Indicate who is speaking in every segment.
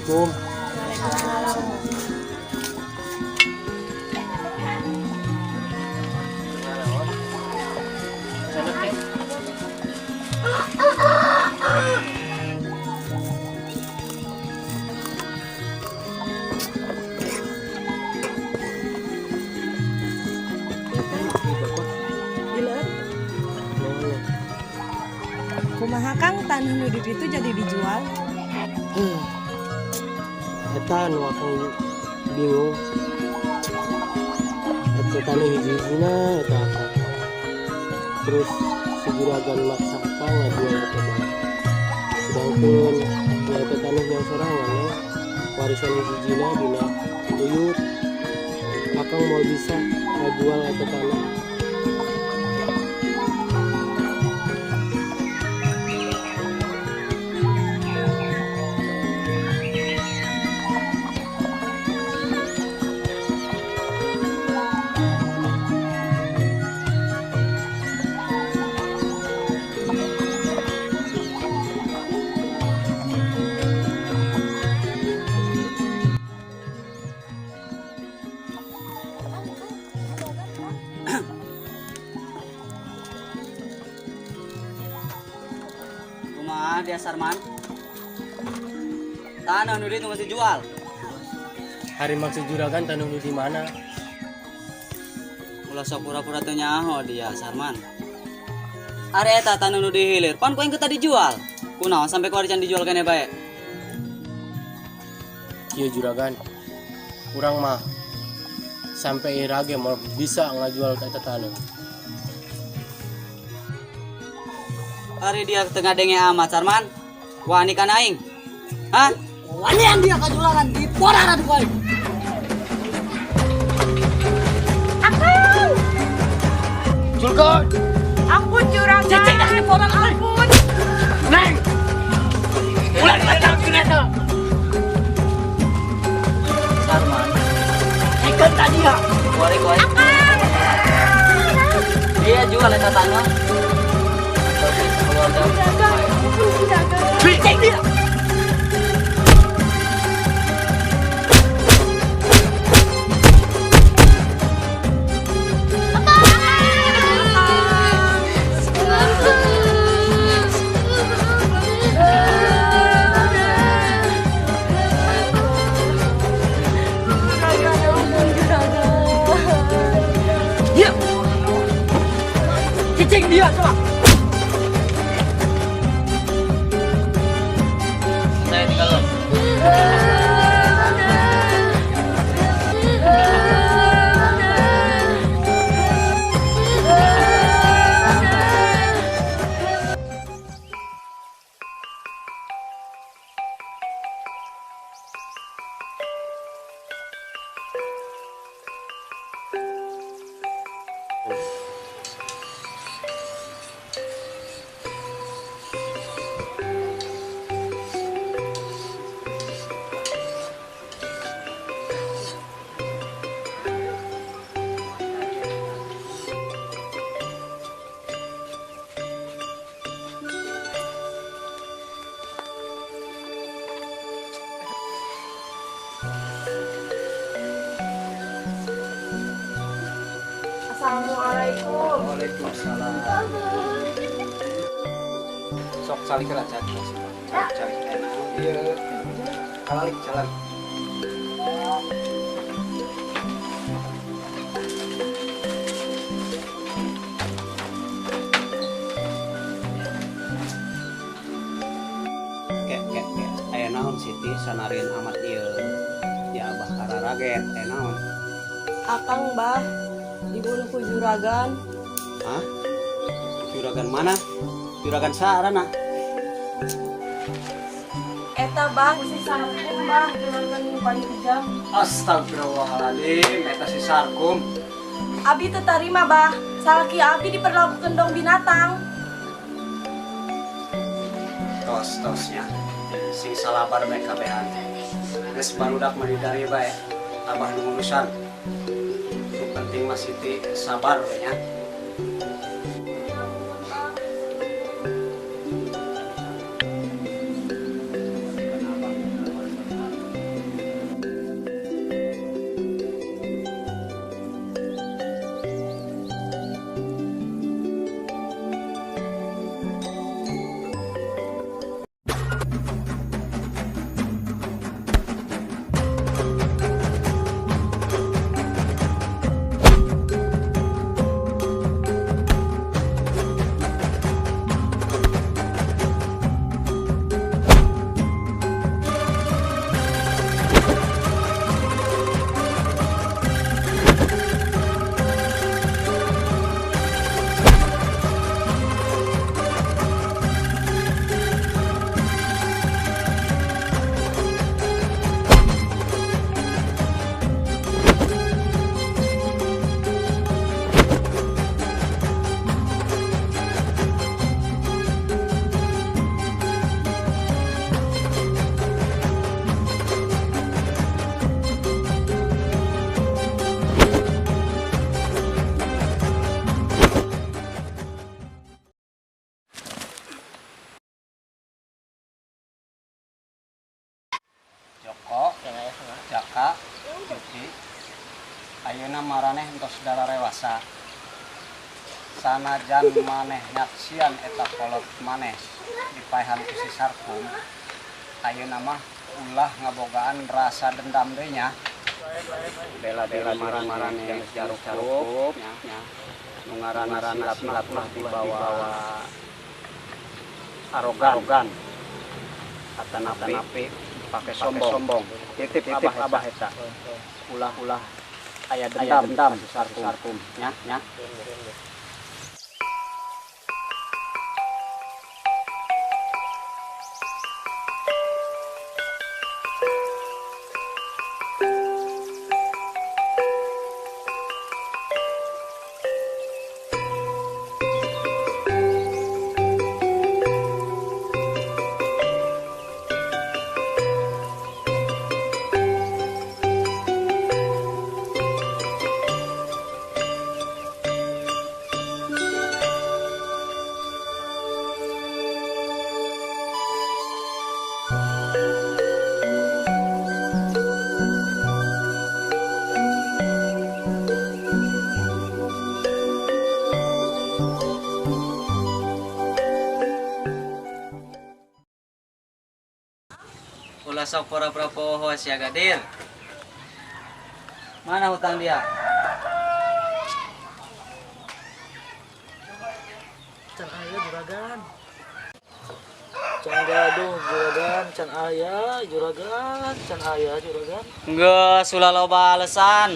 Speaker 1: Assalamualaikum.
Speaker 2: Waalaikumsalam.
Speaker 1: Sana teh. Bapak.
Speaker 2: Dileut.
Speaker 1: Nanya.
Speaker 2: Kumaha Kang, tanah nu di ditu jadi dijual?
Speaker 1: Eta nu akang bingung. Eta tanah hiji-hijina eta akang. Terus si juragan maksa akang ngajual eta bae. Sedangkan ya eta tanah yang sorangan ya, warisan hiji-hijina dina uyut. Akang moal bisa ngajual eta tanah.
Speaker 3: Kumaha dia, Sarman? Tanah nu ditu masih jual.
Speaker 1: Ari maksud juragan tanah nu di mana?
Speaker 3: Ulah sok pura-pura teu nyaho dia, Sarman. Ari eta tanah nu di hilir, pan ku aing teu dijual. Kunaon sampai ku can dijual keneh bae?
Speaker 1: Kieu, juragan. Urang mah sampai ira ge moal bisa ngajual eta tanah.
Speaker 3: Ari dia teu ngadenge amat, Sarman. Wani ka aing. Hah?
Speaker 4: Wanian dia ka juragan diporaran ku aing.
Speaker 2: Akang!
Speaker 1: Juragan.
Speaker 2: Ampun, juragan.
Speaker 4: Cicing dah diporaran aing.
Speaker 2: Ampun.
Speaker 4: Neng. Ulah dilacak eta.
Speaker 3: Sarman.
Speaker 4: Ikeun ka dia.
Speaker 3: Kuari ku aing. Dia jual eta tanah. Tapi keluarga
Speaker 2: Juragan, ampun, juragan.
Speaker 4: Cicing dia.
Speaker 2: Juragan, ampun, juragan.
Speaker 4: Dia. Cicing dia coba.
Speaker 3: Saya tinggal.
Speaker 2: Assalamualaikum.
Speaker 5: Waalaikumsalam. Sok calik lah, calik, calik, calik. Enak. Iya. Calik, calik.
Speaker 3: Kek kek kek. Aya naon, Siti, sanarin amat ieu? Ya abah kararaget, aya naon?
Speaker 2: Akang, Bah, dibunuh ku juragan.
Speaker 3: Hah? Juragan mana? Juragan sarana?
Speaker 2: Eta, Bah, si Sarkum, Bah, juragan nu paling kejam.
Speaker 5: Astagfirullahaladzim, eta si Sarkum.
Speaker 2: Abi teu tarima, Bah. Salaki abi diperlakukan dong binatang.
Speaker 5: Tos tosnya. Sing salabar bae kabehan. Geus barudak mah dari bae. Abah nu urusan. Nu penting mah Siti sabar we nya.
Speaker 2: Ya ampun, Bah.
Speaker 5: rasa. Sanajan maneh nyaksian eta kolot maneh dipaehan ku si Sarkum, ayeuna mah ulah ngabogaan rasa dendam deui nya. Bela diri marane jarukup nya. Nu ngaranna silat mah dibawa arogan. Atanapi pake sombong. Titip abah eta. Ulah-ulah aya dendam si Sarkum nya nya.
Speaker 3: Ulah sok pura-pura poho sia Gadir. Mana hutang dia?
Speaker 4: Can aya juragan. Can gaduh juragan, can aya juragan, can aya juragan.
Speaker 3: Geus ulah loba alasan.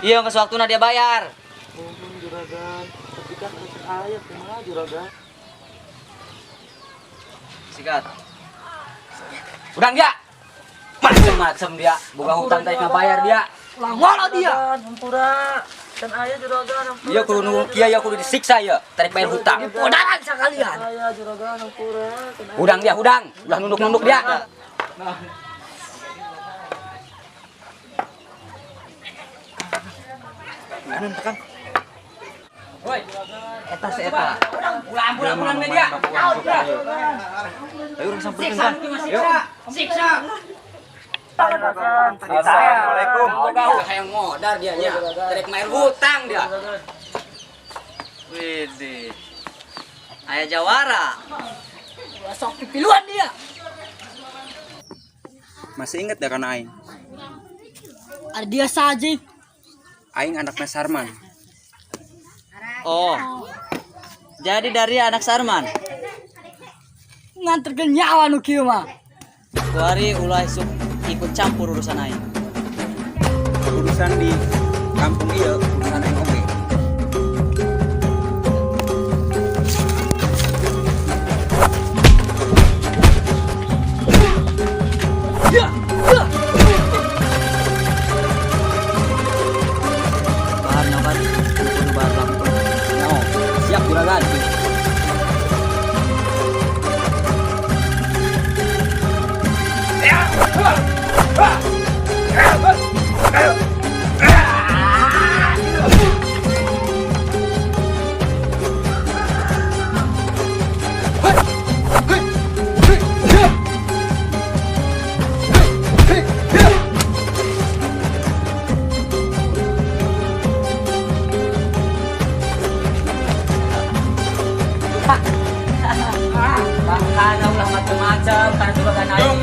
Speaker 3: Ieu geus waktuna dia bayar.
Speaker 4: Muhun juragan, tapi kan can aya kumaha juragan.
Speaker 3: Sikat. Udang dia. Macem-macem dia, boga hutang teh ngabayar dia.
Speaker 4: Ulah dia. Hampura. Can aya juragan, hampura.
Speaker 3: Ieu kudu nu kieu ya kudu disiksa ya, tarik bayar hutang.
Speaker 4: Podaran sekalian. Aya juragan, hampura.
Speaker 3: Hudang dia, hudang. Ulah nunduk-nunduk dia. Woi, eta si eta. Ulah ampun-ampunan dia. Ayo urang sampeurkeun kan. Siksa.
Speaker 5: Assalamualaikum.
Speaker 3: Hayang modar dia nya. Tarik bayar hutang dia. Widih. Aya jawara.
Speaker 4: Sok pipiluan dia.
Speaker 6: Masih inget gak karena aing?
Speaker 4: Ada dia saja.
Speaker 6: Aing anaknya Sarman.
Speaker 3: Oh. Jadi dari anak Sarman.
Speaker 4: Nganterkeun nyawa nu kieu mah.
Speaker 3: Kuari ulah isuk ikut campur urusan aing.
Speaker 6: Urusan di kampung ieu, urusan aing oge.
Speaker 3: Bahar nyobat kudu bahar lakukan.
Speaker 6: No, siap juragan.
Speaker 3: Makanya ulah macem-macem karena juragan aing.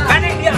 Speaker 6: Kaneng dia.